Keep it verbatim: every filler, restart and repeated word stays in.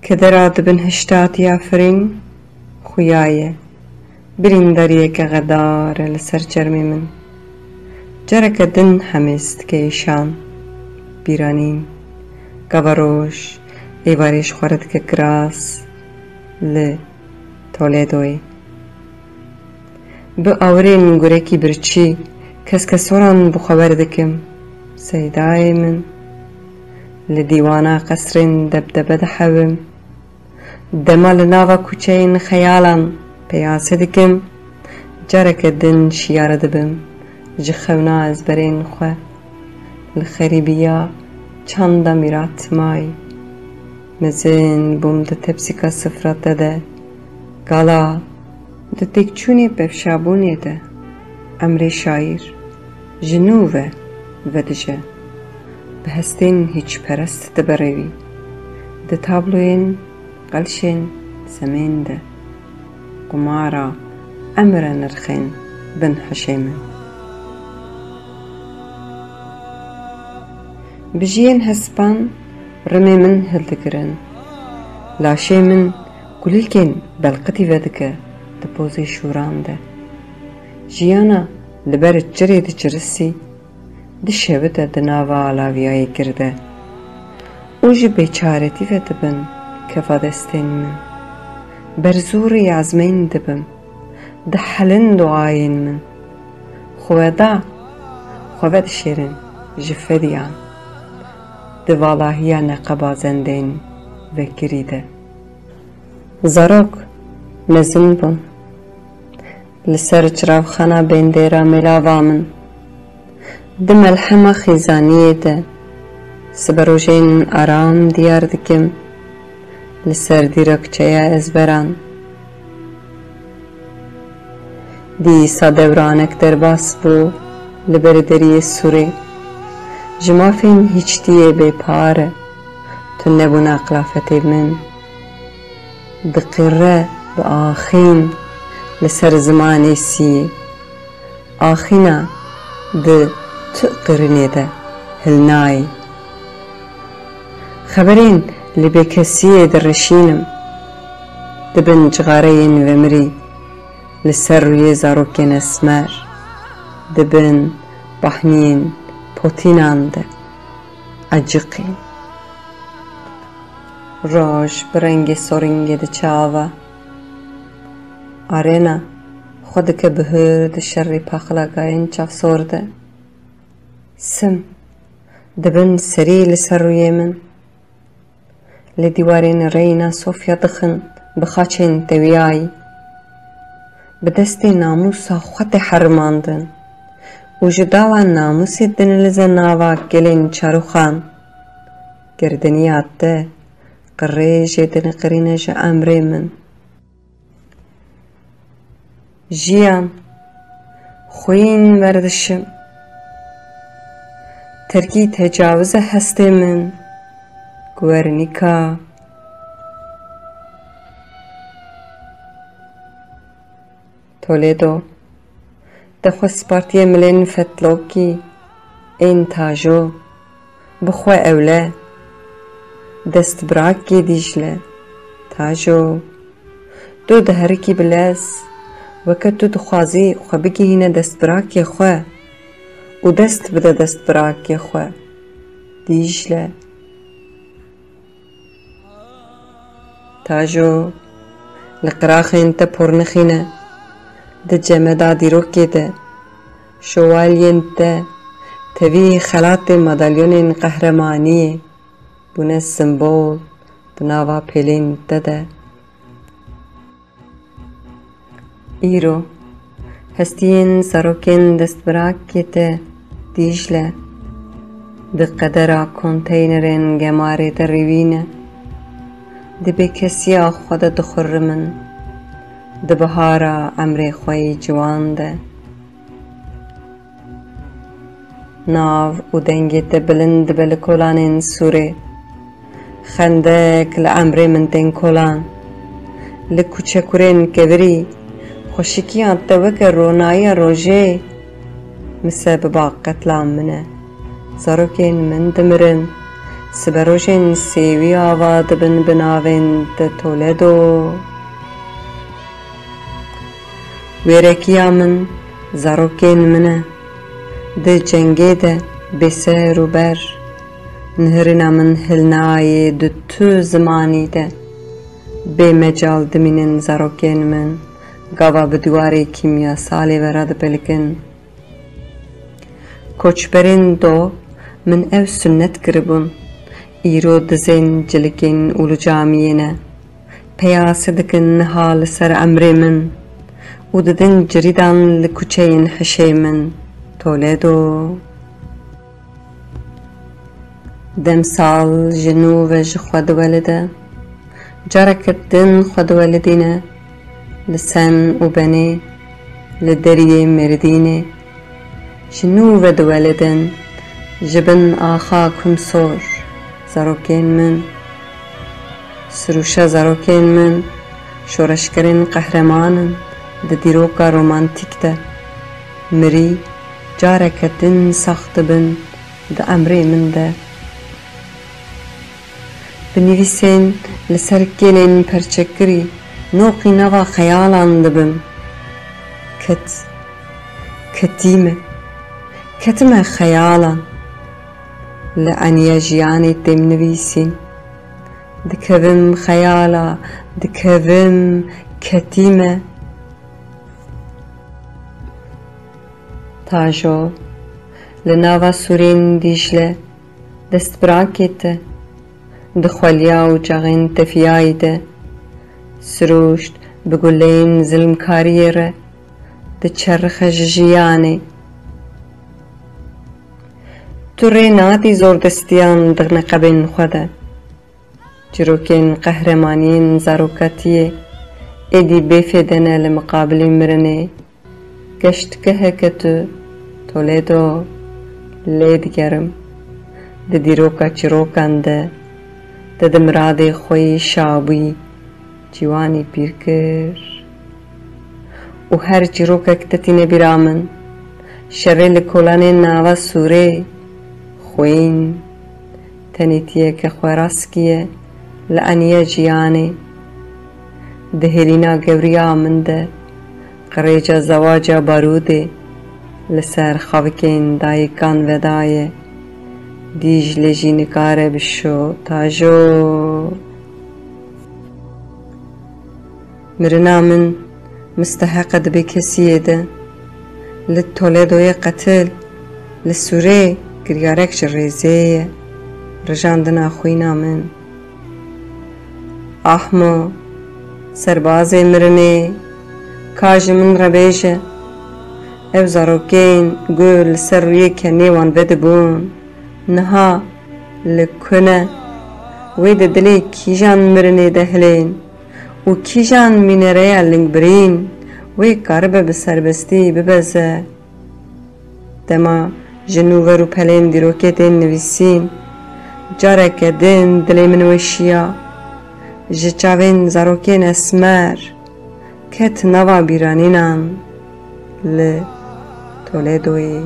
Kedera dibin hiştatiya firîn xuya ye. Birîndariyeke xedar e li ser çermê min. Careke din hemêz dike îşan, bîranîn. Gava roj êvarê ji xwe re dike kiras li Toledoyê. Bi awirên gurekî birçî, keskesoran bi xwe ber dikim. Seydayê min, li dîwana qesrên debdebe dihewim. Dema li nava kuçeyên xeyalan peyase dikim, careke din şiyare dibim ji xewna ezberên xwe. Li xerîbiya çanda mîrat mayî. Mezin bûm di tepsîka sifra te de. Gala di têkçûnê pevşabûnê de emrê şaîr ji nû ve vedije. Bi hestên hîçperest diberêvî. Di tabloyên qelşên semên de qumara emre nirxên bin hişê min. Bijiyên hespan rimê min hildigirin. Laşê min kulîlkên belqitî vedike di pozê şûran de. Jiyana li ber çirê diçirisî, dişewite di nava alaviyayê kir de. Û ji bêçaretî ve dibin kefa destên min. Berzûrî ezmên dibim. Dihelin duayên min. Xweda, xwe vedişêrin ji fediyan. Di valahiya neqeba zendên vekirî de. Zarok mezin bûn. Li ser çiravxana bendera mêlava min. Di melhema xîzaniyê de siberojên aram diyar dikim. Li ser dîrokçeya ezberan. Dîsa dewranek derbas bû li ber deriyê sûrê. Ji mafên hîçtiyê bêpar e. Tunebûna qilafetê min diqîre bi axîn li ser zimanê siyê. Axîna di tu qirînê de hilnayê. Xeberên li bêkesiyê direşînim. Di bin cixareyên vemirî, li ser rûyê zarokên esmer, di bin pahniyên potînan de eciqîn. Roj bi rengê soringê diçe ava. Arena xwe dike bihur di şerê paxilagayên çavsor de. Sim dibin serî li ser rûyê min. Li dîwarên reyna Sofya dixin bi xaçên tewiyayî. Bi destê namûsa xwe tê herimandin û ji dawa namûsê dinilize nava gelên çaroxan. Girdiniya te qirêjê diniqirîne ji emrê min. Jiyan, xwîn, werdişim. Terkî tecawize hestê min. Guernica. Toledo. Te xwe spartiye milên fetlokî ên tajo. Bi xwe ewle. Destbirakê Dîcle. Tajo. Tu diherikî bi lez. Weke tu dixwazî xwe bigihîne destbirakê xwe û dest bide destbirakê xwe. Dîcle. Tajo, li qiraxên te pornixîne, di cemeda dîrokê de, şovalyên te, tevî xelatê madalyonên qehremaniyê bûne simbol di nava pêlên te de. Îro, hestiyên zarokên destbirakê te Dîcle, di qedera konteynerên gemarê de rîvîne. Di bêkesiya xwe de dixurimin. Di bihara emrê xwe yê ciwan de. Nav û dengê te bilind dibe li kolanên sûrê. Xendek li emrê min tên kolan. Li kuçekurên kevirî, xweşikiya te weke ronayiya rojê. Misebiba qetla min e. Zarokên min dimirin. Siberojên sêwî ava dibin bi navên te Toledo. Wêrekiya min zarokên min e. Di cengê de bêser û ber. Nihirîna min hilnayê di tu zimanî de. Bê mecal dimînin zarokên min. Gava bi dîwarê kîmyasalê ve radipelikin. Koçberên do min ev sunnet kiribûn. Îro dizên cilikên û li camiyê ne. Peyase dikin niha li ser emrê min û didin cirîdan li kuçeyên hişê min. Toledo. Demsal ji nû ve ji xwe diwelide. Careke din xwe diwelidîne li Sen û Benê, li deriyê Mêrdînê. Ji nû ve diwelidin ji bin axa Kumsor, zarokên min. Sirûşa zarokên min şoreşgerên qehreman in di dîroka romantîk de. Mirî careke din sax dibin di emrê min de. Bi nivîsên li ser kêlên perçekirî noqî nava xeyalan dibim. Ket, ketî me, ketime xeyalan. Li eniya jiyanê têm nivîsîn. Dikevim xeyala, dikevim, ketî me. Tajo, li nava sûrên Dîcle, destbirakê te, di xweliya û çaxên tefiyayî de, sirûşt bi guleyên zilmkariyê re, diçerrixe ji jiyanê. Tu rê nadî zordestiyan di neqebên xwe de. Çîrokên qehremaniyên zarokatiyê êdî bêfêde ne li miqabilî mirinê. Geştgeheke tu, Toledo, lê digerim. Di dîroka çîrokan de, te di miradê xwe yî şabûyî, ciwanî pîr kir. Û her çîrokek te tîne bîra min, şerê li kolanên nava sûrê, xwîn, tenêtiyeke xweraskiye li eniya jiyanê. Di hêlîna gewriya min de, qirêca zewaca barûdê li ser xavikên dayikan vedaye. Dîcle jî nikare bişo, Tajo. Mirina min misteheqe di bêkesiyê de. Li Toledoyê qetil, li Sûrê kiryarek ji rêzê ye. Rijandina xwîna min. Ahmo, serbazê mirinê, ka ji min re bêje, ev zarokên ku li ser rûyê kenê wan vedibûn, niha li ku ne? Wê di dilê kîjan mirinê de hilên û kîjan mînereya lingbirîn wê karibe bi serbestî bibeze? Dema ji nû ver û pelên dîrokê tên nivîsîn, careke din dilê min weşiya. Ji çavên zarokên esmer ket nava bîranînan li Toledoyê.